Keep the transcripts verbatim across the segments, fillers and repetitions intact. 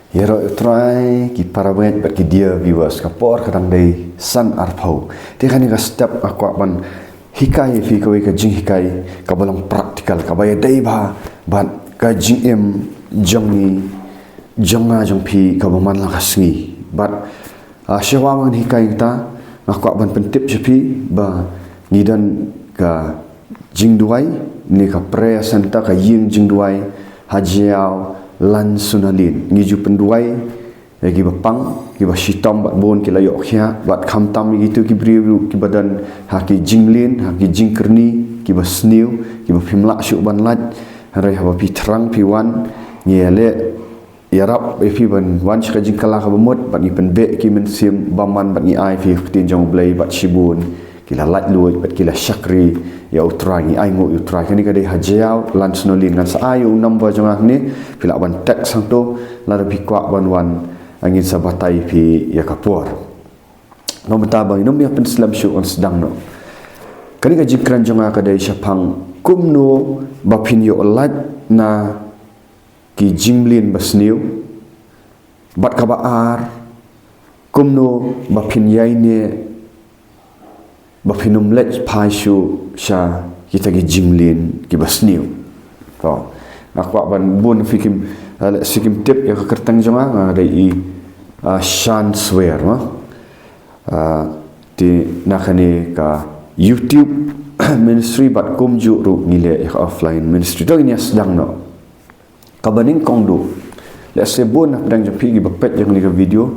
Ïaroh ïa U Trai, ki para bangeit bad ki dear viewers, ka por ka dang dei san arphew. Te kane ka step nga kwah ban hikai ïa phi kawei ka jinghikai kaba long practical, kaba ïadei bha bad ka jingim jong ngi, jong nga jong phi, kaba man la ka sngi. Bad, ah, shuwa ban hikai ïa kata, nga kwah ban pyntip sha phi ba ngi don ka jingduwai, ne ka prayer center, ka ïing jingduwai ha Jaïaw Lansunalyne. Ngi ju pynduwai ïa kiba pang, kiba shitom bad bun ki la ïoh khiah, bad khamtam ïa kito ki briew ruh kiba don ha ki jingmlien, ha ki jingkyrni, kiba sniew, kiba phim lah shuh ban lait. Hynrei haba phi thrang phi wan, ngi ïaleh ïarap ïa phi ban wan sha ka jingkylla kaba mut, bad ngi pynbeh ki mynsiem bymman, bad ngi ai phi ka ktien jong U Blei, bad shibun ki la laitluid bad ki la shakri ïa U Trai, ngi ainguh ïa U Trai. Kane ka dei ha Jaïaw Lansunalyne. Ngan sa ai ïa u number jong nga hangne, phi lah ban text hangto lada phi kwah ban wan, ngin sa batai phi ïa ka por. Namar ba ngin ym ïa pynslem shuh, ngan sdang noh. Kane ka jingkren jong nga ka dei shaphang kumno ba phin ïoh lait na ki jingmlien ba sniew. Bad kaba ar, kumno ba phin ïaineh, ba phin ym leit phai shuh sha kita ki jingmlien kiba sniew. To, nga kwah ban bun phi kim, eh, lehse kim tip ïa ka kyrteng jong nga, nga dei i, ah, Shan Swer, ma. Ah, te na kane ka YouTube ministry bad kumjuh ruh ngi leh ïa ka offline ministry. To ngin ïa sdang noh. Kaba nyngkong duh, lehse bun na pdeng jong phi kiba peit ïa kane ka video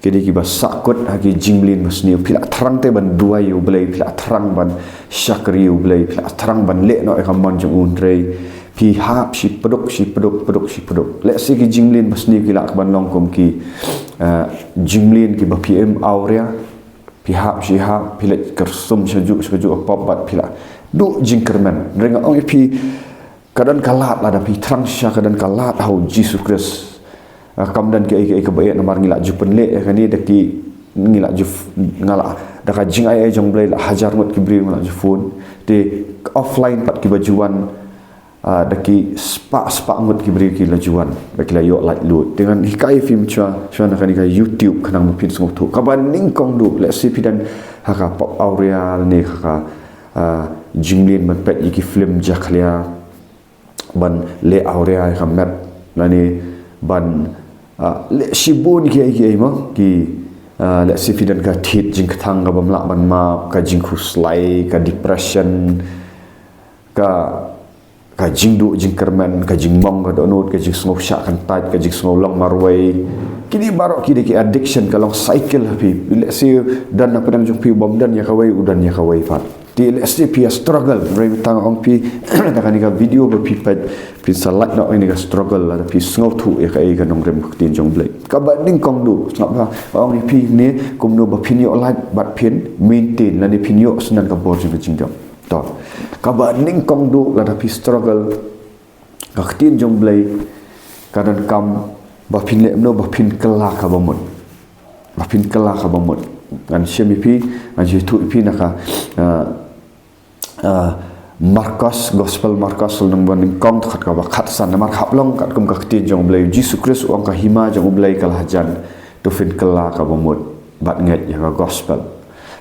ki dei kiba sahkut ha ki jingmlien ba sniew. Phi lah thrang te ban duwai ïa U Blei, phi lah thrang ban shakri ïa U Blei, phi lah thrang ban leh noh ïa ka mon jong U, hynrei phi hap shi pduk, shi pduk, pduk, shi pduk. Lehse ki jingmlien ba sniew ki lah ban long kum ki, eh, jingmlien kiba phi im awria. Phi hap shi hap, phi leit kyrsum shajuh shajuh ha pop bad phi lah duh jingkyrmen. Hynrei nga ong ïa phi, ka don ka lad lada phi thrang shisha, ka don ka lad ha U Jisu Khrist. Ah, kam don kaei kaei kaba eh, namar ngi lah ju pynleh ïa kane da ki, ngi lah ju f-, nga lah, da ka jingai ei jong U Blei lah hajar ngut ki briew nga lah ju phone. Te offline pat kiba ju wan, ah, da ki spah spah ngut ki briew ki la ju wan, ba ki la ïoh laitluid. Te ngan hikai ïa phi mynshwa shwa na kane ka YouTube khnang ba phin sngewthuh. Kaba nyngkong duh, lehse phi don ha ka pop awria ne ha ka, ah, jingmlien ban peit ïa ki film jakhlia, ban leh awria ïa ka met, lane ban, ah, leh shibun kiei kiei, ma, ki, ah, lehse phi don ka thied jingkthang kabym lah ban map, ka jingkhuslai, ka depression, ka, ka jingduh jingkyrmen, ka jingmong ka dohnud, ka jingsngew shah kyntait, ka jingsngew long marwei. Kine baroh ki dei ki addiction, ka long cycle ha phi. Lehse don na pdeng jong phi u bym don ïa kawei, u don ïa kawei pat. Te lehse phi ïa struggle, hynrei mynta nga ong phi na kane ka video ba phi peit, phin sa lait noh ïa kane ka struggle lada phi sngewthuh ïa kaei ka nongrim ka ktien jong U Blei. Kaba nyngkong duh, sngap bha, nga ong ïa phi ne kumno ba phin ïoh lait bad phin maintain lane phin ïoh synran ka bor jong ka jingdom. To, kaba nyngkong duh, lada phi struggle, ka ktien jong U Blei ka donkam ba phin leh kumno, ba phin kylla kaba mut. Ba phin kylla kaba mut. Ngan shim ïa phi, ngan shu ïathuh ïa phi na ka, ah, ah, Markos, Gospel Markos, lynnong ba nyngkong, dkhot kaba khatsan. Namar hap long katkum ka ktien jong U Blei. U Jisu Khrist u ong ka hima jong U Blei ka la hajan. To phin kylla kaba mut bad ngeit ïa ka gospel.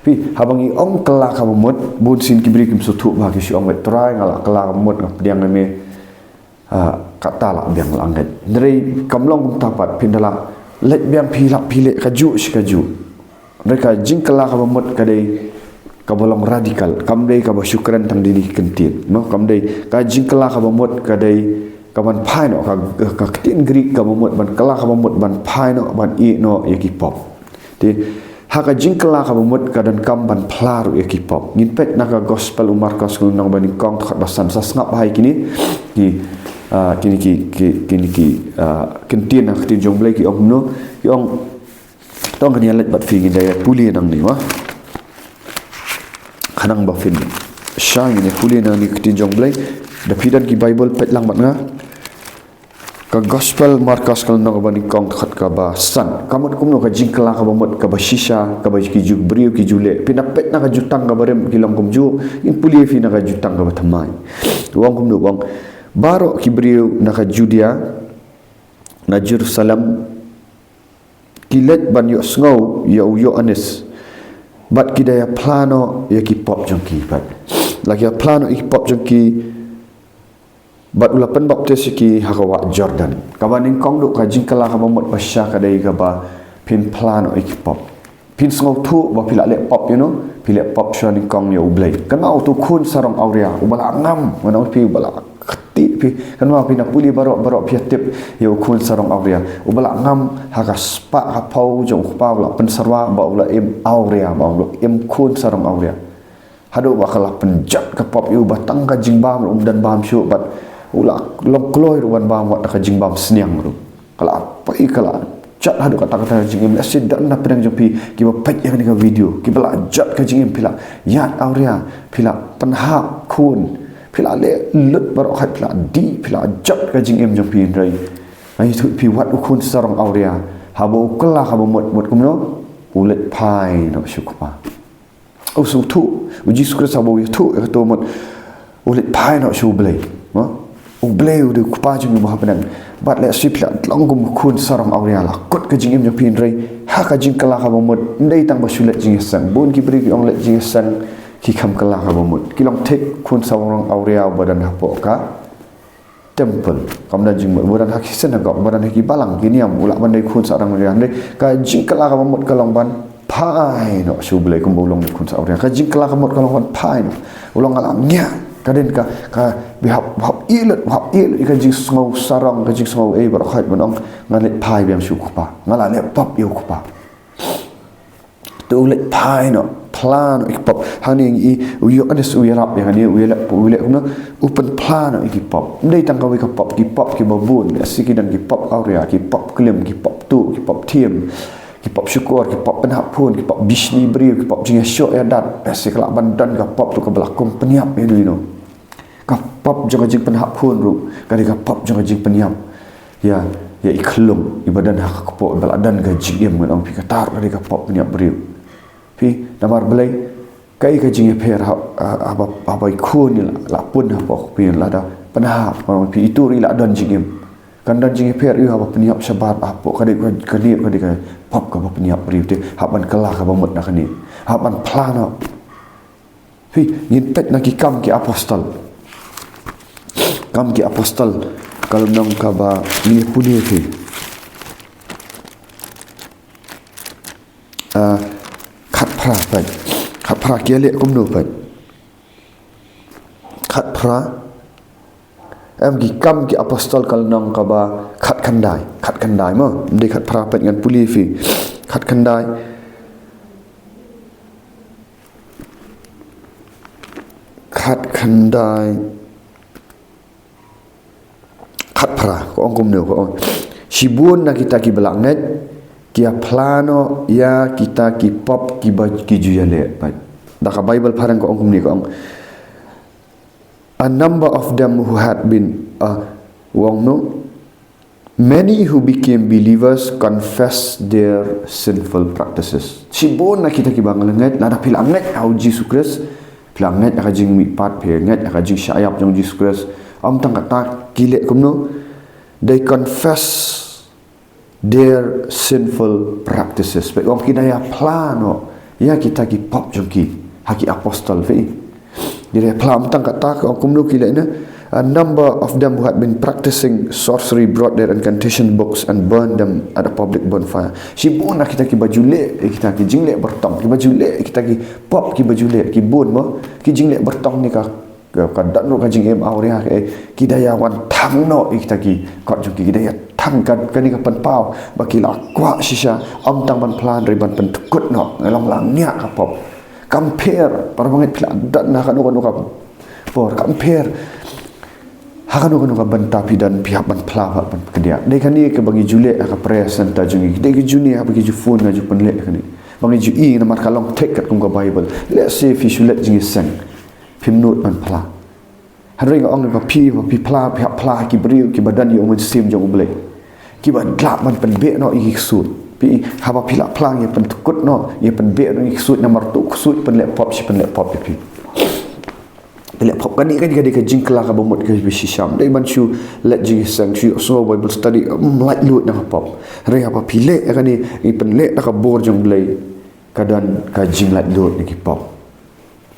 Phi, haba ngi ong kylla kaba mut, bun sien ki briew kim sngewthuh bha, ki shu ong, "Wei Trai, nga la kylla kaba mut, nga pdiang ïa me." Ah, kata lah biang, la ngeit. Hynrei kam long kumta pat, phin da lah leit biang phi lap phi leh kajuh shi kajuh. Hynrei ka jingkylla kaba mut ka dei kaba long radical, kam dei kaba shu kren tang dei na ki kyntien. No, kam dei, ka jingkylla kaba mut ka dei kaban phai noh, ka, ka ktien Greek kaba mut, ban kylla kaba mut, ban phai noh, ban ïeh noh ïa ki pop. Te ha ka jingkylla kaba mut ka donkam ban phla ruh ïa ki pop. Ngin peit na ka Gospel u Markos, ka lynnong ba nyngkong, dkhot ba san. Sa sngap bha ïa kine ki, ah, kine ki, ki, kine ki, ah, kyntien na ka ktien jong U Blei, ki ong kumno, ki ong, to ngin ïa leit bad phi, ngin da ïa pule nangne, wa. Khnang ba phin shai, ngin ïa pule nangne ka ktien jong U Blei. Da phi don ki Bible, peit lang bad nga. Ka Gospel Markos, ka lynnong ba nyngkong, dkhot kaba san. Ka mut kumno ka jingkylla kaba mut, kaba shisha, kaba ki ju briew ki ju leh. Phi na peit na ka jutang kaba rim ki long kumjuh, ngin pule phi na ka jutang kaba thymmai. U ong kumno, u ong, baroh ki briew na ka Judia, na Jerusalem, ki leit ban ïohsngew ïa u Ïoannis, bad ki da ïa phla noh ïa ki pop jong ki pat. La ki ïa phla noh ïa ki pop jong ki, bad u la pynbaptis ïa ki ha ka wah Jordan. Kaba nyngkong duh ka jingkylla kaba mut basha ka dei kaba phin phla noh ïa ki pop. Phin sngewthuh ba phi la leh pop, you know, phi leh pop shuwa nyngkong ïa U Blei. Kynmaw utu u khun sarong awria, uba la ngam, ngan ong phi, uba la kti phi. Kynmaw phi na pule baroh, baroh phi ïa tip ïa u khun sarong awria, uba la ngam ha ka spah ka phew jong u kpa, u la pynsyrwa ba u la im awria, ba u la im khun sarong awria. Haduh ba ka la pynjot ka pop ïa u ba tang ka jingbam ruh um don bam shuh, bad u la long kloi ruh ban bam wat da ka jingbam sniang ruh. Ka la poi ka la jot haduh katta katta ka jingim. Lehse don na pdeng jong phi kiba peit ïa kane ka video, kiba la jot ka jingim, phi la ïaid awria, phi la pynhap khun, phi la leh lut baroh khoit, phi la dih, phi la jot ka jingim jong phi, hynrei nga ïathuh ïa phi, wat u khun sarong awria, haba u kylla kaba mut, mut kumno, u leit phai noh sha u kpa. U sngewthuh, u Jisu Khrist haba u ïathuh ïa kato mut, u leit phai noh sha U Blei. Mo? U Blei u dei u Kpa jong ngi uba ha bneng. Bad lehse phi la long kum u khun sarong awria, la kut ka jingim jong phi, hynrei ha ka jingkylla kaba mut, ym dei tang ba shu leit jingïaseng. Bun ki briew ki ong leit jingïaseng, ki kham kylla kaba mut. Ki long thik khun sarong awria uba don hapoh ka temple. Kam don jingmut, uba don ha ki synagogue, uba don ha ki balang ki niam, u lah ban dei khun sarong awria. Hynrei ka jingkylla kaba mut ka long ban phai noh sha U Blei kumba u long u khun sarong awria. Ka jingkylla kaba mut ka long ban phai noh. U long, nga la ngiah, ka dei ka, kaba hap, hap ïeh lut, hap ïeh lut ïa ka jingsngew sarong, ka jingsngew ei baroh khoit ban ong, ngan leit phai biang sha u Kpa. Nga la leh pop ïa u Kpa. Te u leit phai noh, phla noh ïa ki pop. Hangne ngi i, u Ïoannis u ïarap ïa kane, u ïaleh, u ïaleh kumno, u pynphla noh ïa ki pop. Ym dei tang kawei ka pop, ki pop kiba bun. Lehse ki don ki pop awria, ki pop klim, ki pop tuh, ki pop thiem, ki pop shukor, ki pop pynhap phone, ki pop bishni briew, ki pop jingïashoh ïadat. Lehse ka lah ban don ka pop ruh kaba la kum pynïap ïano ïano. Ka pop jong ka jingpynhap phone ruh ka dei ka pop jong ka jingpynïap ïa, ïa i khyllung iba don ha ka kpoh, iba la don ka jingim, ngan ong phi, kata ruh ka dei ka pop pynïap briew. Phi, namar balei? Kaei ka jingïapher ha, ha, haba, haba i khun i la, la pun hapoh ka pyrthei, lada pynhap, ngan ong phi, itu ruh i la don jingim. Kan don jingïapher ïa u haba pynïap shabar hapoh, ka dei ka, kane ka dei ka pop kaba pynïap briew. Te hap ban kylla kaba mut na kane. Hap ban phla noh. Phi, ngin peit na ki Kam ki Apostol. Kam ki Apostol, ka lynnong kaba ngi pule, phi. Ah, khatphra, peit. Khatphra, ki ïaleh kumno, peit. Khatphra. Em, ki Kam ki Apostol, ka lynnong kaba khatkhyndai. Khatkhyndai mo. Ym dei khatphra, peit, ngan pule, phi. Khatkhyndai. Khatkhyndai. Khatphra, ka ong kumne, ka ong, shibun na kita kiba la ngeit ki ïa phla noh ïa kita ki pop kiba ki ju ïaleh. Peit. Da ka Bible phareng ka ong kumne, ka ong, a number of them who had been, uh, u ong no, many who became believers confessed their sinful practices. Shibun na kita kiba la ngeit, lada phi la ngeit ha u Jisu Khrist, phi la ngeit ha ka jingmihpat, phi la ngeit ha ka jingshah ïap jong u Jisu Khrist, ym tang kata, ki leh kumno, they confess their sinful practices. Peit, u ong ki da ïa phla noh ïa kita ki pop jong ki ha ki Apostol, phi. Ki da ïa phla, ym tang kata, ka ong kumno ki leh ne. A number of them who had been practicing sorcery brought their incantation books and burned them at a public bonfire. Shibun na kita kiba ju leh, eh, kita ki jingleh byrtong, kiba ju leh, kita ki pop kiba ju leh, ki bun mo, ki jingleh byrtong ne ka, ka, ka don ruh ka jingim awria, eh, ki da ïa wan thang noh ïa kita ki kot jong ki, ki da ïa thang, ka, kane ka pynpaw ba ki la kwah shisha, ym tang ban phla hynrei ban pynthikut noh, nga long la ngiah ka pop. Kam pher, para bangeit, phi la don ha kano kano ka por, kam pher ha kano kano ka bynta phi don, phi hap ban phla, hap ban kdiah. Dei kane kaba ngi ju leh ha ka prayer center jong ngi, dei ki ju ne, haba ki ju phone nga ju pynleh kane. Ba ngi ju i namar ka long thik katkum ka Bible. Lehse phi shu leit jingïaseng, phim nud ban phla. Hynrei nga ong ïa phi, ba phi phla, phi hap phla ha ki briew kiba don ïa u Mynsiem jong U Blei, kiba lah ban pynbeh noh ïa ki ksuid. Phi, haba phi la phla, ïa pynthikut noh, ïa pynbeh noh ïa ki ksuid, namar utu u ksuid pynleh pop shi pynleh pop ïa phi. Leh pop kane ka dei ka jingkylla kaba mut kaba shisha. Dei ban shu leit jingïaseng, shu sngew Bible study, ym laitluid na ka pop. Hynrei haba phi leh kane, phi pynleh da ka bor jong U Blei, ka don ka jinglaitluid na ki pop.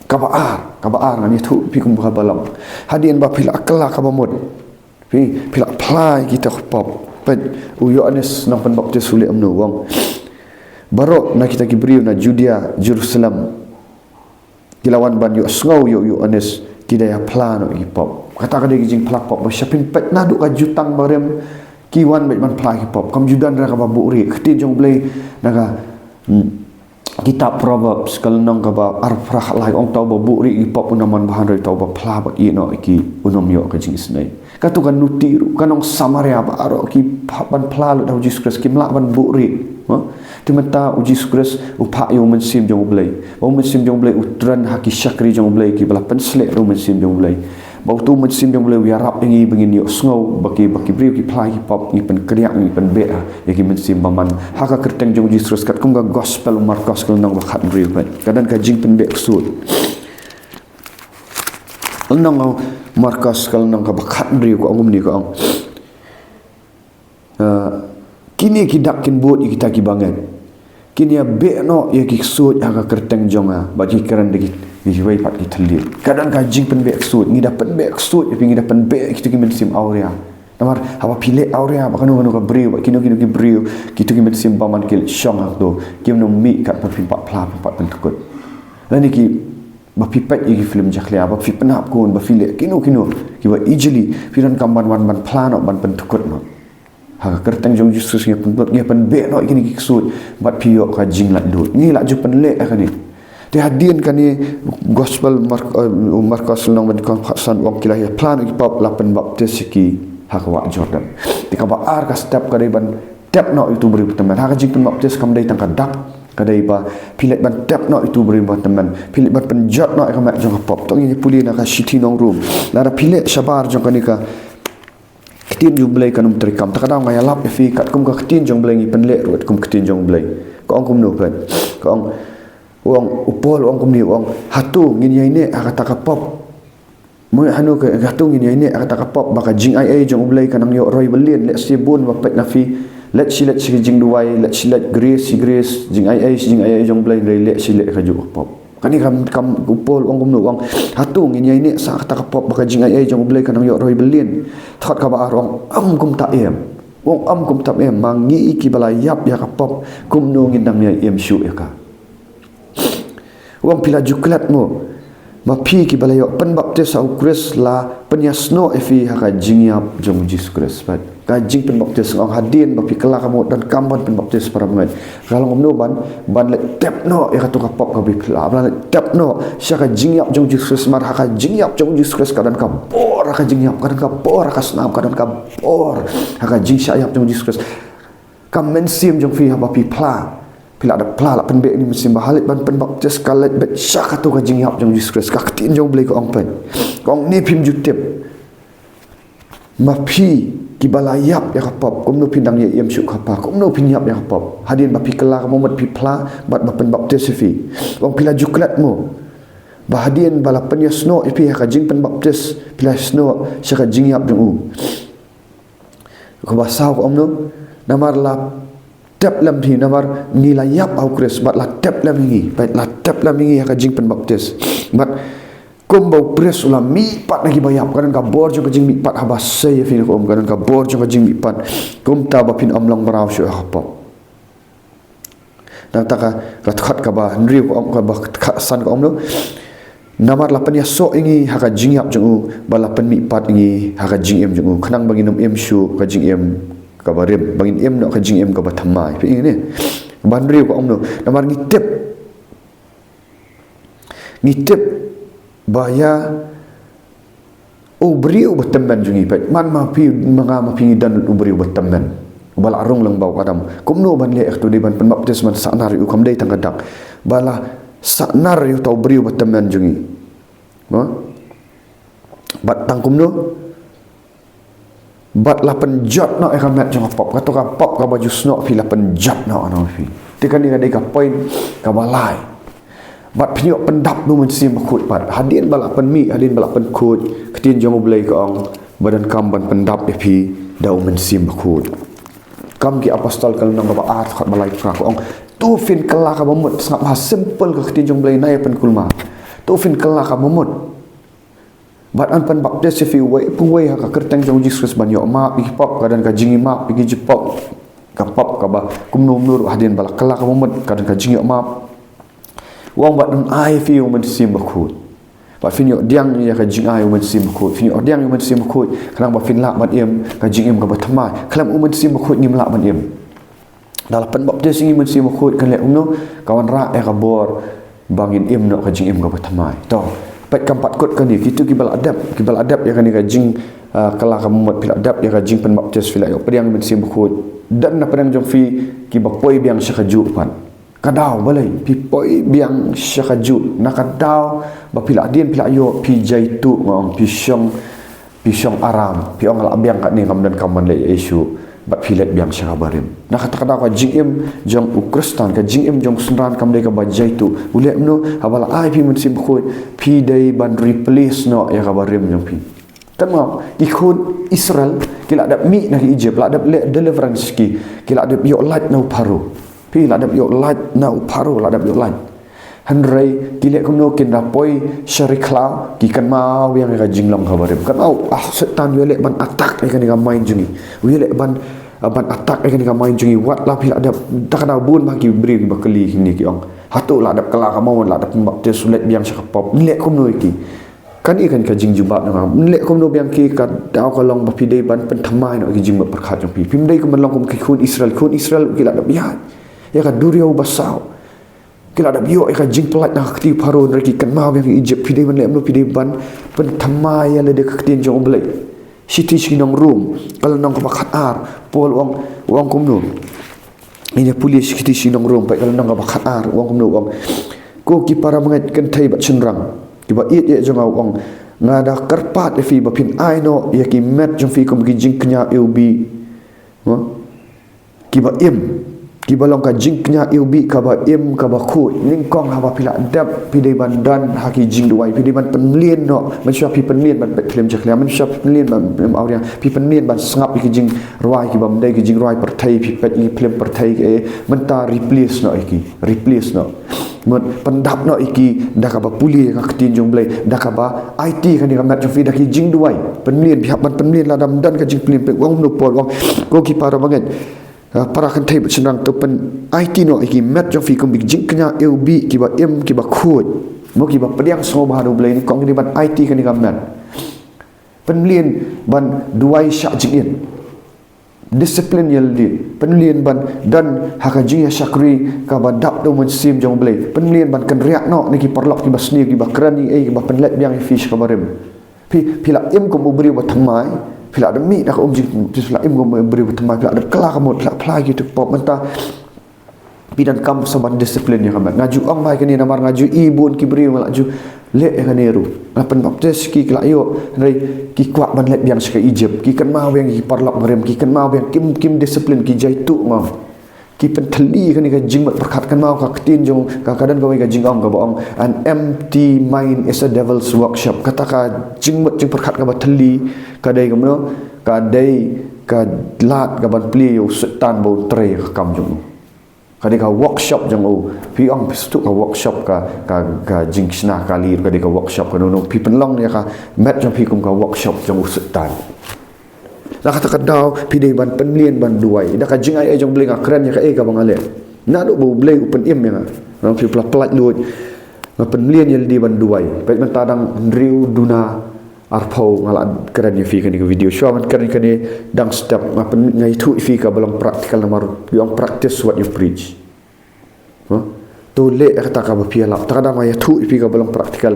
Kaba ar, kaba ar, ngan ïathuh phi kum kaba long. Hadien ba phi la kylla kaba mut, phi, phi la phla ïa kita ki pop. Peit, u Ïoannis Nongpynbaptis u leh kumno, u ong: Baroh na kita ki briew na Judia, Jerusalem, ki la wan ban ïohsngew ïa u Ïoannis, ki da ïa phla noh ïa ki pop. Kata ka dei ka jingphla pop ba shisha. Phin peit naduh ka Jutang Barim, ki wan beit ban phla ïa ki pop. Kam ju don ruh kaba buhrieh. Ka ktien jong U Blei na ka, hmm, kitab Proverbs, ka lynnong kaba arphew phra, khatlai, ong: Uta uba buhrieh ïa ki pop un ym man bha, hynrei uta uba phla bad ïehnoh ïa ki un ym ïoh ka jingisynei. Katto ka nuti ruh, ka nong Samaria baroh ki phah ban phla lut ha u Jisu Khrist, kim lah ban buhrieh. Mo? Te mynta u Jisu Khrist u phah ïa u Mynsiem jong U Blei. Ba u Mynsiem jong U Blei u kren ha ki shakri jong U Blei kiba la pynsleh da u Mynsiem jong U Blei. Ba uto u Mynsiem jong U Blei u ïarap ïa ngi ba ngin ïohsngew ba ki, ba ki briew ki phla ïa ki pop, ngi pynkdiah, ngi pynbeh ïa ki mynsiem bymman. Ha ka kyrteng jong u Jisu Khrist, katkum ka Gospel u Markos ka lynnong ba khathynriew, peit, ka don ka jingpynbeh ksuid. Lynnong u Markos ka lynnong kaba khathynriew, ka ong kumne, ka ong: Ah, kine ki dak kin bud ïa kita kiba ngeit. Kin ïa beh noh ïa ki ksuid ha ka kyrteng jong nga, bad kin kren da ki, kiwei pat ki thylliej. Ka don ka jingpynbeh ksuid, ngi da pynbeh ksuid ïa phi, ngi da pynbeh ïa kito ki mynsiem awria. Namar haba phi leh awria bad kano kano ka briew, bad kino kino ki briew, kito ki mynsiem bymman ki leit shong ha kato, kim nym mih kat ba phin pat phla, phin pat pynthikut. Lane ki, ba phi peit ïa ki film jakhlia, ba phi pynhap khun, ba phi leh kino kino kiba ijli, phi donkam ban wan ban phla noh, ban pynthikut noh. Ha ka kyrteng jong u Jisu Khrist ngi pynbud, ngi pynbeh noh ïa kine ki ksuid, bad phi ïoh ka jinglaitluid. Ngi la ju pynleh ïa kane. Te hadien kane, Gospel Mark-, eh, Markos lynnong ba khatsan, u ong: Ki la ïa phla noh ki pop, la pynbaptis ïa ki ha ka wah Jordan. Te kaba ar ka step ka dei ban tep noh ïa uto u briew ba tymmen. Ha ka jingpynbaptis kam dei tang ka dak, ka dei ba phi leit ban tep noh ïa uto u briew ba tymmen. Phi leit ban pynjot noh ïa ka met jong ka pop. To ngin ïa pule na ka Shithi nong Rom. Lada phi leh shabar jong kane ka Ktien jong U Blei kan ym treikam. Ta ka daw nga ïalap ïa phi katkum ka Ktien jong U Blei, ngi pynleh ruh katkum ka Ktien jong U Blei. Ka ong kumno, peit. Ka ong, u ong, u Paul u ong kumne, u ong: Hato ngin ïaineh ha kata ka pop? Mo, hano ka, hato ngin ïaineh ha kata ka pop ba ka jingaiei jong U Blei ka nang ïoh roi byllian? Lehse bun ba peit na phi, leit shi leit shi ka jingduwai, leit shi leit grace shi grace, jingaiei shi jingaiei jong U Blei, hynrei leh shi leh kajuh ka pop. Kane kam, kam, u Paul u ong kumno, u ong: Hato ngin ïaineh sa kata ka pop ba ka jingaiei jong U Blei ka nang ïoh roi byllian? Dkhot kaba ar u ong: Ym kumta em. U ong: Ym kumta em, ma ngi kiba la ïap ïa ka pop, kumno ngin nang ïai im shuh ïa ka? U ong: Phi la ju klet mo, ma phi kiba la ïoh pynbaptis ha u Khrist la pynïasnoh ïa phi ha ka jingïap jong u Jisu Khrist. Peit. Ka jingpynbaptis, nga ong hadien ba phi kylla ka mut donkam ban pynbaptis para bangeit. Ka long kumno ban, ban leit tep noh ïa kato ka pop kaba phi phla, ban leit tep noh sha ka jingïap jong u Jisu Khrist, namar ha ka jingïap jong u Jisu Khrist ka don ka bor ha ka jingïap, ka don ka bor ha ka snam, ka don ka bor ha ka jingshah ïap jong u Jisu Khrist. Ka mynsiem jong phi haba phi phla, phi la dep phla, la pynbeh ïa une u mynsiem, ba ha leit ban pynbaptis ka leit beit sha kato ka jingïap jong u Jisu Khrist. Ka Ktien jong U Blei ka ong, peit. Ka ong: Ne phim ju tip, ma phi kiba la ïap ïa ka pop, kumno phin nang ïai im shuh ha ka Pa? Kumno phin ïap ïa ka pop hadien ba phi kylla ka mut, phi phla bad ba pynbaptis ïa phi? U ong: Phi la ju klet mo ba hadien ba la pynïasnoh ïa phi ha ka jingpynbaptis, phi la ïasnoh sha ka jingïap jong u? Kaba saw ka ong kumno? Namar la tep lem ïa ngi, namar ngi la ïap ha u Khrist bad la tep lem ïa ngi, bad la tep lem ïa ngi ha ka jingpynbaptis. Bad kumba u Khrist u la mihpat na kiba ïap, ka don ka bor jong ka jingmihpat. Haba sei ïa phi ne kum, ka don ka bor jong ka jingmihpat, kumta ba phin ym long mraw shuh ha ka pop. Nangta ka, ka dkhot kaba hynriew ka ong, kaba khatsan ka ong kumno? Namar la pynïasoh ïa ngi ha ka jingïap jong u, bad la pynmihpat ïa ngi ha ka jingim jong u, khnang ba ngin ym im shuh ka jingim kaba rim, ba ngin im noh ka jingim kaba thymmai. Phi ïohi ne? Kaba hynriew ka ong kumno? Namar ngi tip, ngi tip ba ïa u briew ba tymmen jong ngi, peit, man ma phi, ma nga ma phi, ngi don u briew ba tymmen uba la rung lyngba u Adam. Kumno ban leh ïa kato? Dei ban pynbaptis, ban sahnarphna ïa u, kam dei tang ka dak, ba la sahnarphna ïa uta u briew ba tymmen jong ngi. Mo? Bad tang kumno? Bad la pynjot noh ïa ka met jong ka pop. Kato ka pop kaba ju snoh phi, la pynjot noh na phi. Te kane ka dei ka point kaba lai. Bad phin ïoh pyndap da u Mynsiem Bakhuid pat. Hadien ba la pynmih, hadien ba la pynkhuid, ka ktien jong U Blei ka ong ba donkam ban pyndap ïa phi da u Mynsiem Bakhuid. Kam Ki Apostol ka lynnong kaba ar, dkhot ba lai phra ka ong, to phin kylla ka bamut. Sngap ha simple ka ktien jong U Blei na ïa pynkulmar. To phin kylla ka bamut. Bad yn pynbaptis ïa phi uwei pa uwei ha ka kyrteng jong U Jisu Khrist ban ïoh map ïa ki pop, ka don ka jingïoh map ïa ki jingpop. Ka pop kaba kumno kumno ruh hadien ba la kylla ka bamut ka don ka jingïoh map. U ong bad yn ai ïa phi u Mynsiem Bakhuid. Bad phin ïoh pdiang ïa ka jingai u Mynsiem Bakhuid. Phin ïoh pdiang ïa u Mynsiem Bakhuid khnang ba phin lah ban im ka jingim kaba thymmai. Khlem u Mynsiem Bakhuid ngim lah ban im. Da la pynbaptis ïa ngi u Mynsiem Bakhuid kan leh kumno? Ka wanrah ïa ka bor ba ngin im noh ka jingim kaba thymmai. To, peit kam pat kut kane, kito kiba la dep, kiba la dep ïa kane ka jing, ah, kylla ka bamut, phi la dep ïa ka jingpynbaptis, phi la ïoh pdiang u Mynsiem Bakhuid. Don na pdeng jong phi kiba poi biang sha kajuh pat. Ka daw balei phi poi biang sha kajuh? Na ka daw ba phi la dien, phi la ïoh, phi jaituh, nga ong, phi shong, phi shong aram, phi ong, la biang katne, ngam donkam ban leh ei ei shuh. Bad phi leit biang sha kaba rim. Na kata ka daw ka jingim jong u Khristan, ka jingim jong u synran kam dei kaba jaituh. U leh kumno? Haba la ai ïa phi u Mynsiem Bakhuid, phi dei ban replace noh ïa kaba rim jong phi. Kynmaw, ki khun Israel ki la dep mih na ki Egypt, la dep leh deliverance ki, ki la dep ïoh lait na u Pharaoh. Phi, la dep ïoh lait na u Pharaoh, la dep ïoh lait. Hynrei ki leh kumno? Kin da poi sha ri khlaw, ki kynmaw biang ïa ka jinglong kaba rim. Kynmaw, ah, Soitan u ïaleh ban attack ïa kane ka mind jong ngi. U ïaleh ban, ah, ban attack ïa kane ka mind jong ngi. Wat la phi la dep, ta ka daw bun ba ki briew kiba kylli kine, ki ong, hato la dep kylla ka bamut, la dep pynbaptis, u leit biang sha ka pop, yn leh kumno ïa ki? Kane kan ka jingjubab na nga. Yn leh kumno biang ki? Ka daw ka long ba phi dei ban pynthymmai noh ïa ki jingmut pyrkhat jong phi. Phim dei kum ban long kum ki khun Israel. Khun Israel ki la dep ïaid ïa ka duriaw basaw. Ki la dep ïoh ïa ka jingpyllait na ka kti u Pharaoh, hynrei ki kynmaw biang ïa Egypt. Phi dei ban leh kumno? Phi dei ban pynthymmai ïa lade ka ktien jong U Blei. Shithi sha ki nong Rom, ka lynnong kaba khatar, Paul u ong, u ong kumno? Ngin ïa pule shithi sha ki nong Rom, peit ka lynnong kaba khatar, u ong kumno, u ong, ko ki para bangeit kynthei bad shynrang kiba ïeit ïeit jong nga, u ong, nga da kyrpad ïa phi ba phin ai noh ïa ki met jong phi kum ki jingkñia iwbih, ha? Kiba im, kiba long ka jingkñia iwbih kaba im, kaba khuid. Nyngkong haba phi la dep, phi dei ban don ha ki jingduwai, phi dei ban pynmlien noh. Mynshuwa phi pynmlien ban peit film jakhlia, mynshuwa phi pynmlien ban peit film awria, phi pynmlien ban sngap ïa ki jingrwai kibym dei, ki jingrwai pyrthei, phi peit ïa ki film pyrthei, eh, mynta replace noh ïa ki, replace noh. Mut, pyndap noh ïa ki da kaba pule ïa ka ktien jong U Blei, da kaba aiti kane ka met jong phi da ki jingduwai. Pynmlien, phi hap ban pynmlien, lada ym don ka jingpynmlien, peit u ong kumno Paul, u ong, ko ki para bangeit, ah, para kynthei bad shynrang, to pynaiti noh ïa ki met jong phi kum ki jingkñia iwbih kiba im, kiba khuid. Mo, kiba pdiang sngewbha da U Blei. Nyngkong phi dei ban aiti kane ka met. Pynmlien ban duwai shah jingit. Discipline ïa lade. Pynmlien ban don ha ka jingïashakri kaba dap da u Mynsiem jong U Blei. Pynmlien ban kynriah noh na ki paralok kiba sniew, kiba kren ei ei, kiba pynlait biang ïa phi sha kaba rim. Phi, phi la im kum u briew ba thymmai, phi la dep mih na ka um jing, phi la im kum u briew ba thymmai, phi la dep kylla ka mut, phi la phla ïa ki tu pop, mynta phi donkam sa ban discipline ïa ka met. Nga ju ong bha ïa kane namar nga ju i bun ki briew nga la ju leh ïa kane ruh. Nga pynbaptis ki, ki la ïoh, hynrei ki kwah ban leit biang sha ka Egypt. Ki kynmaw biang ïa ki paralok barim, ki kynmaw biang, kim, kim discipline, ki jaituh, nga ong. Ki pynthylli ïa kane ka jingmut pyrkhat. Kynmaw ka ktien jong, ka, ka don kawei ka jingong kaba ong, "An empty mind is a devil's workshop." Kata ka jingmut jingpyrkhat kaba thylli ka dei kumno? Ka dei ka lad kaban plie ïa u Soitan ba un trei ïa ka kam jong u. Ka dei ka workshop jong u. Phi ong, phi sdang ka workshop, ka, ka, ka jingshna kali, ka dei ka workshop, kano kano. Phi pynlong ïa ka met jong phi kum ka workshop jong u Soitan. Na kata ka daw phi dei ban pynmlien ban duwai. Da ka jingaiei jong U Blei nga kren ïa kaei kaba nga leh. Naduh ba U Blei u pynim ïa nga, nga phi pla pynlait luid, nga pynmlien ïa lade ban duwai. Peit mynta dang hynriew duna arphew nga la kren ïa phi kane ka video. Shuwa ban kren kane dang step, nga pyn, nga ïathuh ïa phi kaba long practical namar ki ong practice what you preach. Ha? To leh ïa kata kaba phi ïalap. Ta ka daw nga ïathuh ïa phi kaba long practical.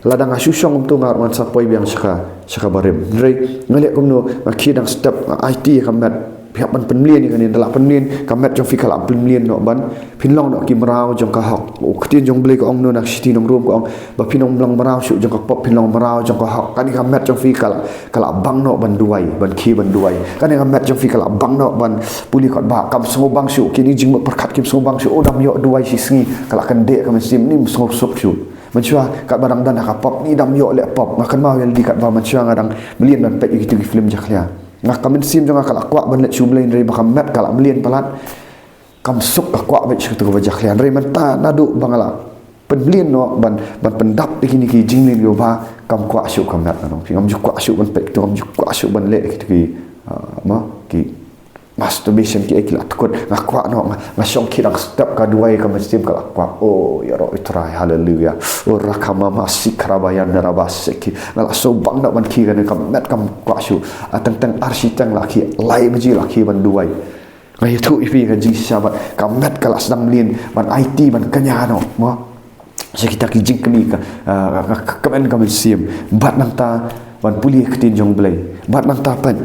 Lada nga shu shong kumto nga ruh ngan sa poi biang sha ka, sha kaba rim. Hynrei nga leh kumno, nga khie dang step, nga aiti ïa ka met. Phi hap ban pynmlien ïa kane, ynda la pynmlien, ka met jong phi ka la pynmlien noh ban phin long noh ki mraw jong ka hok. U ktien jong U Blei ka ong noh na ka shithi nong Rom ka ong, ba phin ym long mraw shuh jong ka pop, phin long mraw jong ka hok. Kane ka met jong phi ka la, ka la bang noh ban duwai, ban khie ban duwai. Kane ka met jong phi ka la bang noh ban pule kot Bah, kam sngewbang shuh, kine ki jingmut pyrkhat kim sngewbang shuh, oh dam ïoh duwai shisngi, ka la kyndit ka mynsiem, ym sngewsuk shuh. Mynshuwa katba dang don ha ka pop, ym dam ïoh leh pop. Nga kynmaw ïa lade katba mynshuwa nga dang mlien ban peit ïa kito ki film jakhlia, nga, ka mynsiem jong nga ka la kwah ban leit sha U Blei, hynrei ba ka met ka la mlien palat. Kam suk, ka kwah beit shuh kato kaba jakhlia. Hynrei mynta naduh ba nga la pynmlien noh ban, ban pyndap ïa kine ki jingmlien kiba bha, kam kwah shuh ka met, nga ong. Ngam ju kwah shuh ban peit, ngam ju kwah shuh ban leh ïa kito ki, ah, ma, ki masturbation kiei ki la tkut. Nga kwah noh, nga, nga shong khie dang step, ka duwai ka mynsiem ka la kwah. Oh, ïaroh ïa U Trai, haleluya. Oh, rakamama sikrabayan narabaseki. Nga la sngewbang noh ban khie, kane ka met kam kwah shuh. Ah, teng teng ar shiteng la khie, lai baje la khie ban duwai. Nga ïathuh ïa phi ka jingshisha bad ka met ka la sdang mlien ban aiti ban kñia noh, mo. Sha kita ki jingkñia ka, ah, ka, ka, ka kmen ka mynsiem. Bad nangta ban pule ïa ka ktien jong U Blei. Bad nangta pat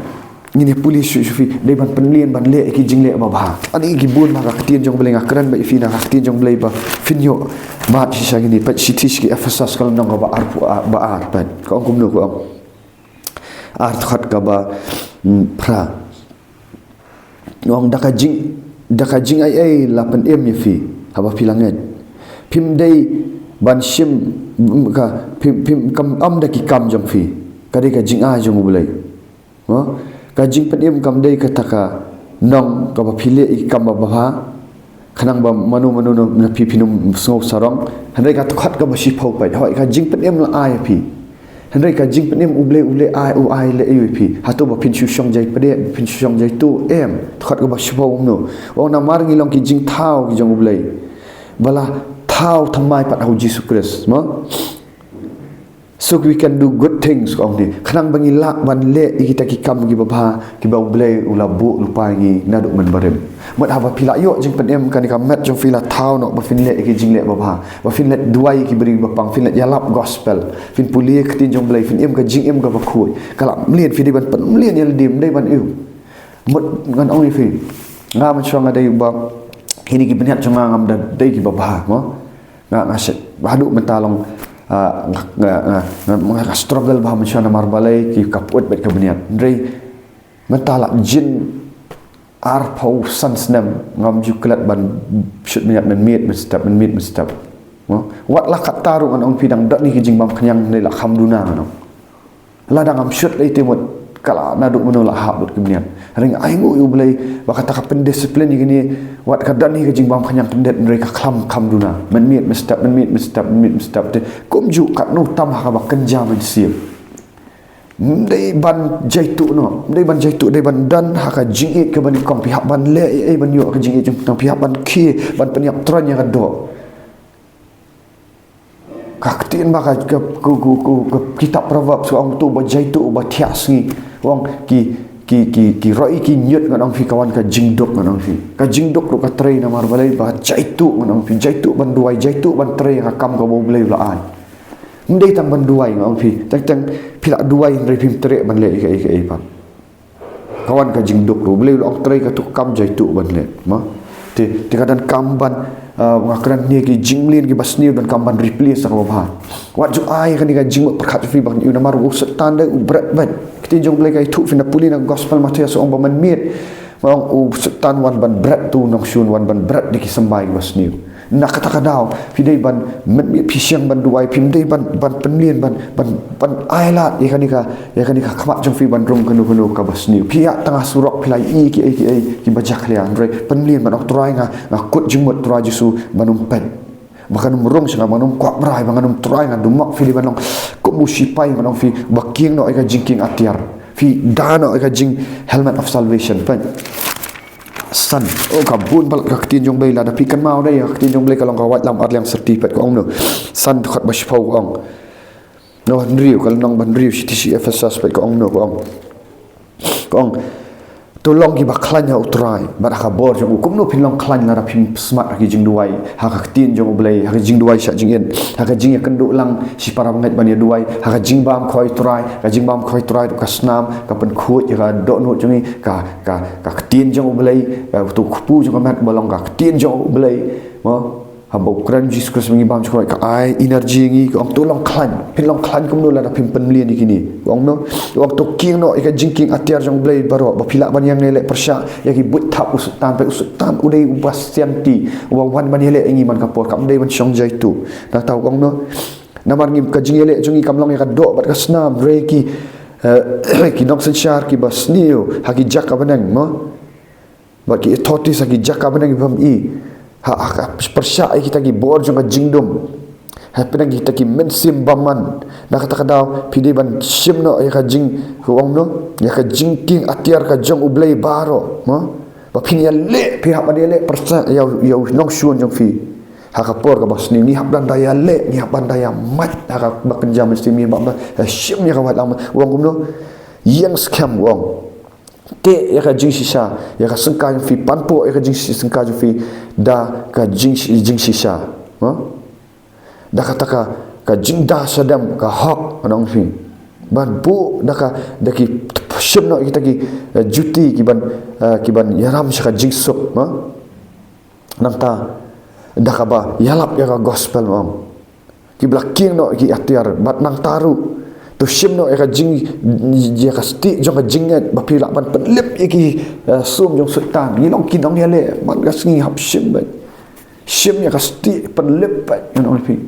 ngin ïa pule shuh shuh phi, dei ban pynmlien ban leh ïa ki jingleh babha. Ani ki bun ba ka ktien jong U Blei, nga kren beit ïa phi na ka ktien jong U Blei ba phin ïoh. Bad shisha ngin ïa peit shithi sha ki Ephesos ka lynnong kaba arphew, ah, ba ar pat. Ka ong kumno, ka ong. Ar dkhot kaba, mm, phra. Ong da ka jing, da ka jingaiei la pynim ïa phi haba phi la ngeit. Phim dei ban shim, mm, ka, phim, phim kam, ym da ki kam jong phi. Ka dei ka jingai jong U Blei. Mo? Ka jingpynim kam dei kata ka nong kaba phi leh ïa ki kam babha, khnang ba mano mano na, na phi phin ym sngew sarong. Hynrei ka dkhot kaba shiphew pat, hooid, ka jingpynim la ai ïa phi. Hynrei ka jingpynim U Blei u leh ai, u ai leh ïa phi. Hato ba phin shu shong jai pdeng, ba phin shu shong jai tuh, em. Dkhot kaba shiphew kumno. Ong namar ngi long ki jingthaw ki jong U Blei, ba la thaw thymmai pat ha U Jisu Khrist, mo. So we can do good things, ka ong ne. Khnang ba ngi lah ban leh ïa kita ki kam kiba bha, kiba U Blei u la buh lypa ïa ngi naduh mynbarim. Mut haba phi la ïoh jingpynim, kane ka met jong phi la thaw noh ba phin leh ïa ki jingleh babha, ba phin leh duwai ïa ki briew ba pang, phin leh ïalap gospel, phin pule ïa ka ktien jong U Blei, phin im ka jingim kaba khuid. Ka la mlien, phi dei ban pynmlien ïa lade, ym dei ban im. Mut ngan ong ïa phi, nga mynshuwa nga dei ba kine ki bniat jong nga ngam da dei kiba bha, mo. Nga, nga shet, haduh mynta long, ah, nga, nga, nga, nga, nga struggle bha mynshuwa namar balei, ki ka pyut beit ka bniat. Hynrei mynta la jin arphew san snem ngam ju klet ban shoot bniat mynmiet mynstep, mynmiet mynstep. Mo? Wat la katta ruh ngan ong phi, dang don hi ki jingbam khñiang, hynrei la kham duna, ngan ong. Lada ngam shoot lei te mut, ka la naduh mynno la hap bad ki bniat. Hynrei nga ainguh ïa U Blei ba kata ka pyndiscipline ïa kine, wat ka don hi ka jingbam khñiang khyndiat, hynrei ka kham, kham duna. Mynmiet mynstep, mynmiet mynstep, mynmiet mynstep, te kumjuh katno tam ha kaba kynja mynsiem. Ym dei ban jaituh noh, ym dei ban jaituh, dei ban don ha ka jingïeit kaba nyngkong. Phi hap ban leh ei ei ban ïoh ka jingïeit jong, phi hap ban khie, ban pynïap tyrwa ïa ka doh. Ka ktien ba ka, ka, ka, ka, ka, ka kitab Proverbs ka ong, uto uba jaituh uba thiah sngi, ong, ki, ki, ki, ki roi ki ñiut, ngan ong phi, ka wan ka jingduk, ngan ong phi. Ka jingduk ruh ka trei namar balei, ba jaituh, ngan ong phi, jaituh ban duwai, jaituh ban trei ka kam kaba U Blei u la ai. Ym dei tang ban duwai, ngan ong phi, teng teng phi la duwai hynrei phim treh ban leh ei ei ei pat. Ka wan ka jingduk ruh. U Blei u la ong trei katto kam, jaituh ban leh. Mo? Te, te ka donkam ban, ah, nga kren ne, ki jingmlien kiba sniew donkam ban replace da kaba bha. Wat ju ai kane ka jingmut pyrkhat jong phi ba kane u namar u Soitan dei u bret beit. Ka ktien jong U Blei ka ïathuh, phin da pule na gospel Mathaios, ong ba mynmiet, ba ong u Soitan wan ban bret uto u nongshun, wan ban bret da ki symbai kiba sniew. Na kata ka daw phi dei ban, mynmiet phi shong ban duwai, phim dei ban, ban pynmlien, ban, ban, ban ailad ïa kane ka, ïa kane ka khmat jong phi ban rung kano kano kaba sniew. Phi ïaid tang ha surok, phi la ïohi kiei kiei kiba jakhlia, hynrei pynmlien ban ong, Trai, nga, nga kut jingmut, Trai Jisu, ban ym peit, ba kan ym rung sha nga, ban ym kwah brai, ba ngan ym trai, nga dum mok. Phi dei ban long kum u sipai, ban ong phi, ba kieng noh ïa ka jingkieng atiar, phi da noh ïa ka jing helmet of salvation. Peit. San. Oh, ka bun palat ka ktien jong U Blei, lada phi kynmaw dei, ka ktien jong U Blei ka long ka waitlam arliang syrti, peit ka ong kumno. San dkhot ba shiphew ka ong. Nong hynriew, ka lynnong ba hynriew shithi sha ki Ephesos, peit ka ong kumno, ka ong. Ka ong, To long kiba khlaiñ ha U Trai bad ha ka bor jong u. Kumno phin long khlaiñ lada phim smat ha ki jingduwai, ha ka ktien jong U Blei, ha ka jingduwai sha jingin, ha ka jingïakynduh lang shi para bangeit ban ïaduwai, ha ka jingbam khoi U Trai, ka jingbam khoi U Trai ruh ka snam, ka pynkhuid ïa ka dohnud jong ngi, ka, ka, ka ktien jong U Blei, eh, uto u kpu jong ka met ba long ka ktien jong U Blei, mo? Haba u kren Jisu Khrist ba ngi bam jingkhot ka ai energy ngi, ka ong to long khlaiñ. Phin long khlaiñ kumno lada phim pynmlien ïa kine. Ka ong no, ka ong to kieng noh ïa ka jingkieng atiar jong U Blei baroh, ba phi lah ban ïeng ïaleh pyrshah ïa ki buit thap u Soitan, peit u Soitan u dei uba sianti, uba wan ban ïaleh ïa ngi man ka por, kam dei ban shong jaitu. Nangta ka ong no, namar ngi ka jingïaleh jong ngi kam long ïa ka doh bad ka snam, hynrei ki, eh, ki nongsynshar kiba sniew ha ki jaka bneng, mo? Bad ki authorities ha ki jaka bneng bym i. Ha, ha, pyrshah ïa kita ki bor jong ka jingdum. Hapdeng kita ki mynsiem bymman. Na kata ka daw, phi dei ban shim noh ïa ka jing, ka ong no, ïa ka jingkieng atiar ka jong U Blei baroh, mo? Ba phin ïaleh, phi hap ban ïaleh pyrshah ïa, ïa u nongshun jong phi. Ha ka por kaba sniew ngi hap ban da ïaleh, ngi hap ban da ïamait, ha kaba kynja mynsiem ngi hap ban da shim ïa ka waitlam, u ong kumno? Ïeng skhem, u ong. Teh ïa ka jingshisha, ïa ka syngkai jong phi, panpoh ïa ka jingshi-, syngkai jong phi da ka jing-, jingshisha. Ha? Da kata ka, ka jingda shadem ka hok, ngan ong phi. Ban buh da ka, da ki, shim noh kita ki, eh, juti ki ban, eh, ki ban ïaram sha ka jingsuk, ha? Nangta da kaba ïalap ïa ka gospel, mo. Kiba la kieng noh ki atiar bad nangta ruh to shim noh ïa ka jing, ïa ka stieh jong ka jingngeit ba phi lah ban pynlip ïa ki, eh, sum jong Soitan. Ngi long ki nongïaleh man ka sngi, hap shim beit. Shim ïa ka stieh, pynlip beit, ngan ong ïa phi.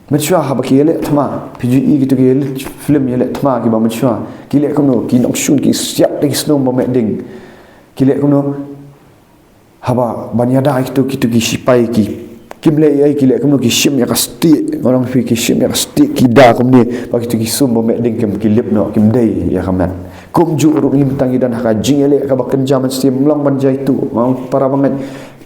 Mynshuwa haba ki ïaleh thma, phi ju i kito ki ïaleh film ïaleh thma kiba mynshuwa. Ki leh kumno, ki nongshun ki siat da ki shnong ba meh ding. Ki leh kumno, haba ban ïada ïa kito, kito ki sipai ki, kim leh ei ei, ki leh kumno, ki shim ïa ka stieh, ngan ong ïa phi, ki shim ïa ka stieh, ki da kumne, ba kito ki sum ba meh ding kim, ki lip noh, kim dei ïa ka met. Kumjuh ruh ngi mynta ngi don ha ka jingïaleh kaba kynja mynsiem, long ban jaitu, ngan ong para bangeit,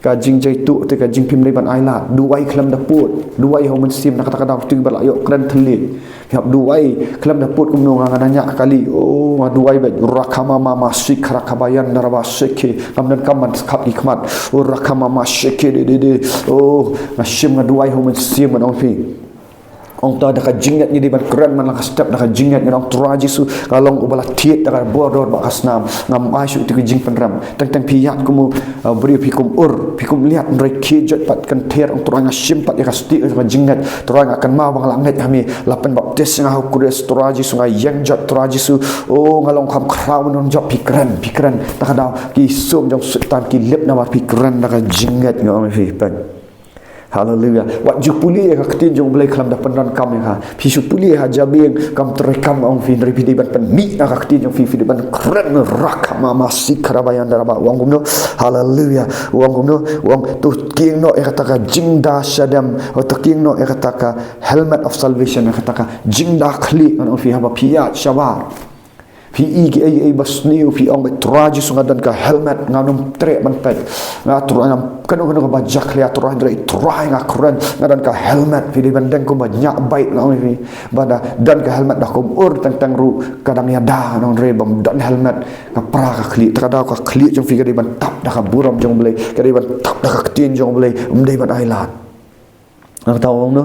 ka jingjaitu te ka jingphim dei ban ailad, duwai khlem da pud, duwai ha u Mynsiem, na kata ka daw kito kiba la ïoh kren thylliej. Phi hap duwai khlem da pud kumno, nga, nga nang ñiah kali. Oh, nga duwai beit. Rakamama shik rakabayan daraba shike. Ngam donkam ban khap ki khmat. Oh, rakamama shike de de de. Oh, nga shim, nga duwai ha u Mynsiem, ngan ong ïa phi. Ong ta da ka jingngeit ngi dei ban kren man la ka step, da ka jingngeit ngi ong Trai Jisu, nga long uba la thied da ka bordor bad ka snam. Ngam ai shuh ïa kito ki jingpynrem. Teng teng phi ïaid kum u, uh, briew, phi kum ur, phi kum liat, hynrei khie jot pat, kynther, ong Trai nga shim pat ïa ka stieh, ïa ka jingngeit, Trai nga kynmaw ba nga la ngeit ha me, la pynbaptis ïa nga ha u Khrist, Trai Jisu nga ïeng jot, Trai Jisu, oh nga long kham khraw, ngan ong jot, phi kren, phi kren, da ka daw ki sum jong Soitan ki lip namar phi kren da ka jingngeit, ngan ong ïa phi. Haleluya. Wat ju pule ïa ka ktien jong U Blei khlem da pyndonkam ïa ka. Phi shu pule ha jabieng kam treikam, ong phi, hynrei phi dei ban pynmih na ka ktien jong phi, phi dei ban kren, rakamama shik rabayan daraba, u ong kumno. Haleluya. U ong kumno, u ong to kieng noh ïa kata ka jingda shadem, to kieng noh ïa kata ka helmet of salvation, ïa kata ka jingda khlieh, ngan ong ïa phi, haba phi ïaid shabar. Phi i ki ei ei ba sniew, phi ong beit Trai Jisu nga don ka helmet, ngam treh ban peit. Nga Trai, ngam kano kano kaba jakhlia Trai, hynrei Trai nga kren, nga don ka helmet, phi dei ban deng kumba ñiah bike, ngan ong ïa phi. Ba da don ka helmet da kum ur teng teng ruh ka dang ïada, ngan ong, hynrei bym don helmet ka pra ka khlieh, ta ka daw ka khlieh jong phi ka dei ban tap da ka burom jong U Blei, ka dei ban tap da ka ktien jong U Blei, ym dei ban ailad. Nangta u ong no.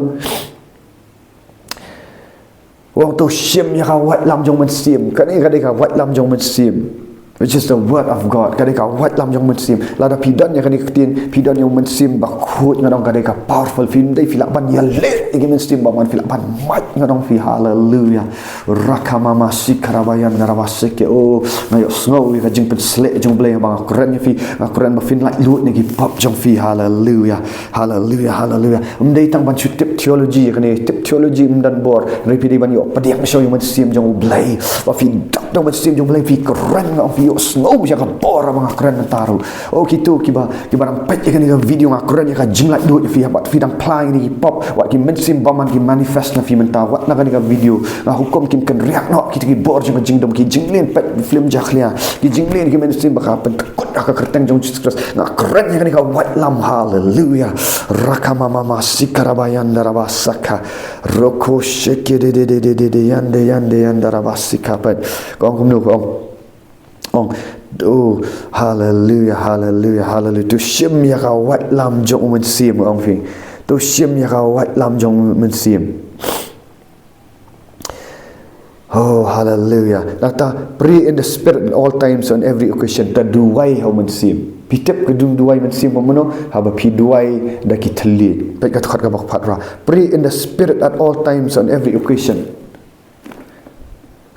U ong to shim ïa ka waitlam jong u Mynsiem. Kane ka dei ka waitlam jong u Mynsiem, which is the word of God. Ka dei ka waitlam jong u Mynsiem. Lada phi don ïa kane ka ktien, phi don ïa u Mynsiem Bakhuid, ngan ong ka dei ka powerful. Phim dei, phi lah ban ïaleh ïa ki mynsiem bymman, phi lah ban mait, ngan ong ïa phi. Haleluya. Rakamama sikarabayan darabaseke. Oh, nga ïohsngew ïa ka jingpynsleh jong U Blei ba nga kren ïa phi, nga kren ba phin laitluid na ki pop jong phi. Haleluya. Haleluya, haleluya. Ym dei tang ban shu tip theology, kane tip theology ym don bor. Hynrei phi dei ban ïoh pdiang shuh ïa u Mynsiem jong U Blei. Ba phi dap da u Mynsiem jong U Blei, phi kren, nga ong, phi ïohsngew ïa ka bor ba nga kren mynta ruh. Oh, kito kiba, kiba dang peit ïa kane ka video, nga kren ïa ka jinglaitluid ïa phi, haba phi dang phla ïa kine ki pop, wat ki mynsiem bymman ki manifest na phi mynta, wat na kane ka video. Nga hukum kin kynriah noh kita ki bor jong ka jingdum, ki jingleh peit film jakhlia, ki jingleh ki mynsiem ba ka pynta kut ha ka kyrteng jong Jesus Christ. Nga kren ïa kane ka waitlam, haleluya. Rakamama sikarabayan darabasaka. Roko sheke de de de de de de yande yande yande rabasika pet. Ka ong kumno, ka ong. Ong, oh, haleluya, haleluya, haleluya. To shim ïa ka waitlam jong u Mynsiem, ong phi. To shim ïa ka waitlam jong u Mynsiem. Oh, haleluya. Nangta, pray in the Spirit at all times, on every occasion. Ta duwai ha u Mynsiem. Phi tip ka jingduwai Mynsiem kumno? Haba phi duwai da ki thylliej. Peit ka dkhot kaba khatphra. Pray in the Spirit at all times, on every occasion.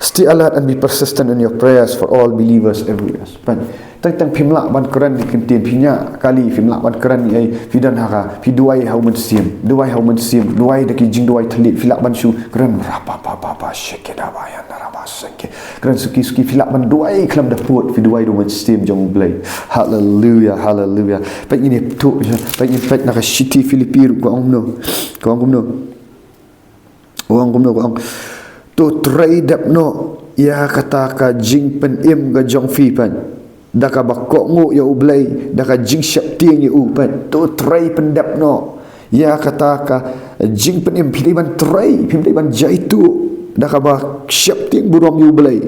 Stay alert and be persistent in your prayers for all believers everywhere. Peit. Teng teng phim lah ban kren ïa ki ktien, phi ñiah kali, phim lah ban kren ïa ei, phi don ha ka, phi duwai ha u Mynsiem, duwai ha u Mynsiem, duwai da ki jingduwai thylliej, phi lah ban shu kren, ra pa pa pa pa, shake it up, ayan, ra ba shake it. Kren suki suki, phi lah ban duwai khlem da pud, phi duwai da u Mynsiem jong u Blei. Haleluya, haleluya. Peit ngin ïa tu, peit ngin peit na ka shithi Philippi ruh ka ong kumno. Ka ong kumno. Ong kumno, ka ong. To trei dep noh ïa kata ka jingpynim ka jong phi, peit. Da kaba kohnguh ïa u Blei, da ka jingsheptieng ïa u, peit. To trei pyndep noh ïa kata ka jingpynim, phi dei ban trei, phim dei ban jaituh. Da kaba sheptieng burom ïa u Blei.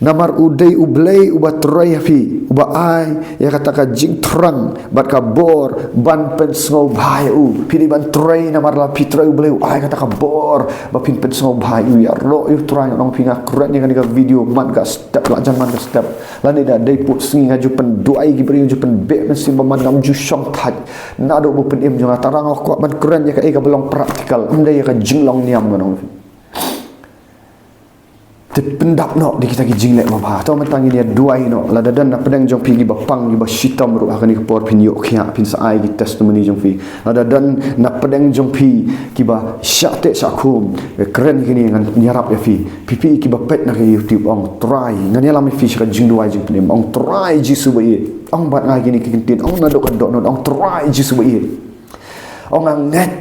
Namar u dei u Blei uba trei ha phi, uba ai ïa kata ka jingthrang bad ka bor ban pynsngewbha ïa u. Phi dei ban trei, namar lada phi trei u Blei u ai kata ka bor ba phin pynsngewbha ïa u. Ïaroh ïa u Trai, nga ong phi, nga kren ïa kane ka video man ka step, la jan man ka step. Lane da dei pud sngi nga ju pynduwai ïa ki briew, ju pynbeh Mynsiem Bymman, ngam ju shong thait. Naduh ba u pynim jong nga, tang nga kwah ban kren ïa kaei kaba long practical, ym dei ïa ka jinglong niam, nga ong phi. Te pyndap noh da kita ki jingleh babha. To mynta ngin ïa duwai noh. Lada don na pdeng jong phi kiba pang, kiba shitom ruh ha kane ka por, phin ïoh khiah, phin sa ai ki testimony jong phi. Lada don na pdeng jong phi kiba shah teh shah khum, kren kine, ngan ïarap ïa phi. Phi phi kiba peit na ka YouTube, ong Trai, ngan ïalam ïa phi sha ka jingduwai jingpynim. Ong Trai Jisu ba ïeit. Ong bad nga kine ki ktien, ong naduh ka dohnud, ong Trai Jisu ba ïeit. Ong nga ngeit,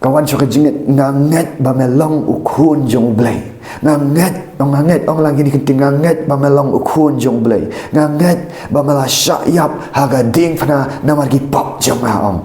ka wan sha ka jingngeit, nga ngeit ba me long u khun jong u Blei. Nga ngeit, ong nga ngeit, ong lang kine ki ktien, nga ngeit ba me long u khun jong u Blei. Nga ngeit ba me la shah ïap ha ka diengphna namar ki pop jong nga, ong.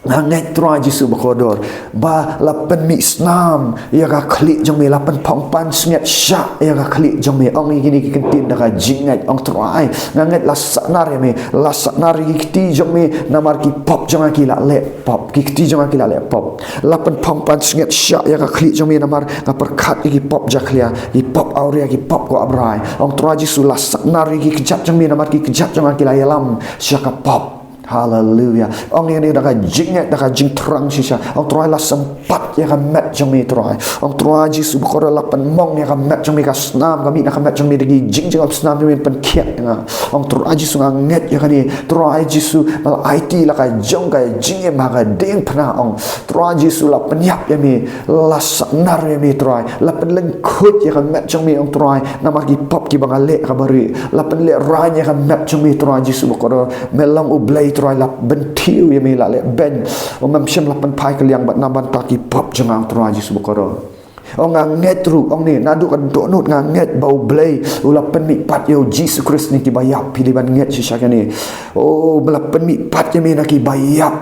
Nga ngeit Trai Jisu bakordor, ba la pynmih snam ïa ka khlieh jong me, la pynphong pansngiat shah ïa ka khlieh jong me. Ong ïa kine ki ktien da ka jingngeit, ong Trai, nga ngeit la sahnarwei ïa me, la sahnarwei ïa ki kti jong me, namar ki pop jong nga ki la leh pop, ki kti jong nga ki la leh pop. La pynphong pansngiat shah ïa ka khlieh jong me, namar nga pyrkhat ïa ki pop jakhlia, ki pop awria, ki pop kwah brai. Ong Trai Jisu, la sahnarwei ïa ki kjat jong me, namar ki kjat jong nga ki la ïalam sha ka pop. Haleluya. Ong ïa kane da ka jingngeit, da ka jingthrang shisha. Ong Trai, la sympat ïa ka met jong me, Trai. Ong Trai Jisu bakordor, la pynmong ïa ka met jong me, ka snam ka mih na ka met jong me, da ki jingjngoh snam jong me pynkhiah ïa nga. Ong Trai Jisu, nga ngeit ïa kane. Trai Jisu, me la aiti la ka jong ka jingim ha ka diengphna, ong. Trai Jisu, la pynïap ïa me, la sahnarwei ïa me, Trai. La pynlyngkhuit ïa ka met jong me, ong Trai, namar ki pop kiba nga leh kaba rieh. La pynlehraiñ ïa ka met jong me, Trai Jisu bakordor. Me long u Blei, Trai, la bynthiew ïa me, la leh beiñ. Ong mem shym la pynphai kylliang bad na bynta ki pop jong nga, ong Trai Jisu bakordor. Ong nga ngeit ruh, ong ne, naduh ka dohnud nga ngeit ba u Blei u la pynmih pat ïa u Jisu Khrist na kiba ïap. Phi dei ban ngeit shisha kane. Oh, me la pynmih pat ïa me na kiba ïap.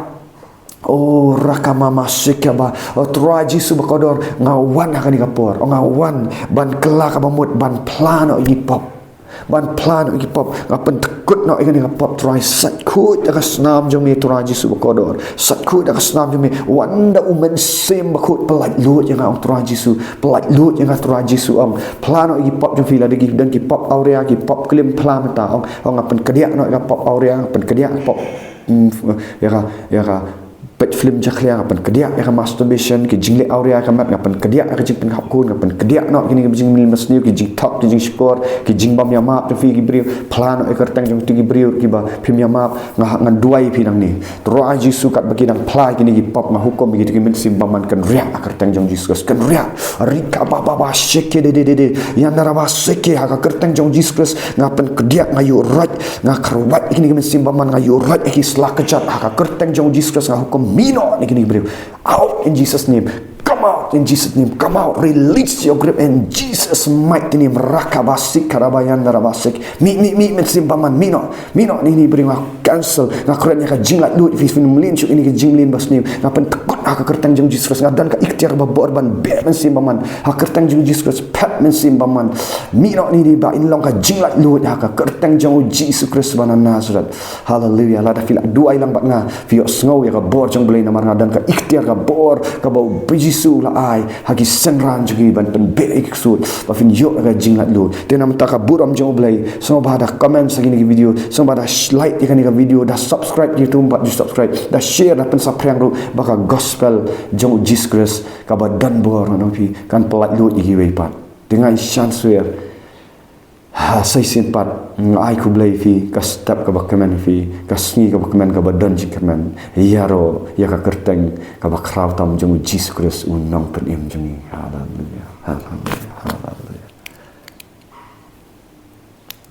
Oh, rakamama shikaba. Oh, Trai Jisu bakordor, nga wan ha kane ka por. Oh, nga wan ban kylla kaba mut, ban phla noh ïa ki pop. Ban phla noh ïa ki pop. Nga pynthikut noh ïa kane ka pop, Trai. Sait khuid ïa ka snam jong me, Trai Jisu bakordor. Sait khuid ïa ka snam jong me. Wan da u Mynsiem Bakhuid, pyllait luid ïa nga, ong Trai Jisu. Pyllait luid ïa nga, Trai Jisu, ong. Phla noh ïa ki pop jong phi, lada ki don ki pop awria, ki pop klim, phla mynta, ong. Ong nga pynkdiah noh ïa ka pop awria, nga pynkdiah pop. Hmm, ïa ka, ïa ka peit film jakhlia, nga pynkdiah ïa ka masturbation, ki jingleh awria ïa ka met, nga pynkdiah ïa ka jingpynkhap khun, nga pynkdiah noh kine ki jingmih mynsiem, ki jingthok, ki jingshukor, ki jingbym ïamap jong phi ki briew. Phla noh ïa ka kyrteng jong kito ki briew kiba phim ïamap, nga, ngan duwai ïa phi nangne. Trai Jisu, katba ki dang phla ïa kine ki pop, nga hukum ïa kito ki mynsiem bymman, kynriah ha ka kyrteng jong Jisu Khrist, kynriah. Rika ba ba ba sheke de de de de. Ïa nara ba sheke, ha ka kyrteng jong Jisu Khrist nga pynkdiah, nga ïuhroit, nga kyrwat ïa kine ki mynsiem bymman, nga ïuhroit ïa ki sla kjat, ha ka kyrteng jong Jisu Khrist nga hukum, mih noh na kine ki briew. Out in Jesus' name. Come out. In Jesus' name, come out, release your grip in Jesus' mighty name. Rakabasik, karabayan, darabasik. Mih, mih, mih, mynsiem bymman, mih noh, mih noh, ini, ini, bri nga cancel, nga kren ïa ka jinglaitluid, phi, phin mlien shuh ïa kane ka jingmlien basniew. Nga pynthikna ha ka kyrteng jong Jesus Christ, nga don ka iktiar ba bor ban beh mynsiem bymman. Ha ka kyrteng jong Jesus Christ, phet mynsiem bymman. Mih noh, ini, ini, ba in long ka jinglaitluid ha ka kyrteng jong u Jesus Christ ba na Nazareth. Haleluia. Lada phi la duwai lang bad nga, phi ïohsngew ïa ka bor jong u Blei namar nga don ka iktiar, ka bor kaba u Jisu u la ai ha ki synran jong ngi ban pynbeh ïa ki ksuid, ba phin ïoh ïa ka jinglaitluid. Te namar kata ka burom jong u Blei, sngewbha da comment ïa kane ka video, sngewbha da sh-, like ïa kane ka video, da subscribe YouTube, bad ju subscribe, da share, da pynsaphriang ruh ba ka gospel jong u Jesus Christ kaba don bor, ngan ong ïa phi, kan pyllait lut ïa kiwei pat. Te nga ai shan swer ha sa shisien pat, nga ai khublei ïa phi, ka step kaba kmen ïa phi, ka sngi kaba kmen, kaba don jingkmen. Ïaroh ïa ka kyrteng kaba khraw tam jong u Jesus Christ, u Nongpynim jong ngi. Haleluia. Haleluia. Haleluia.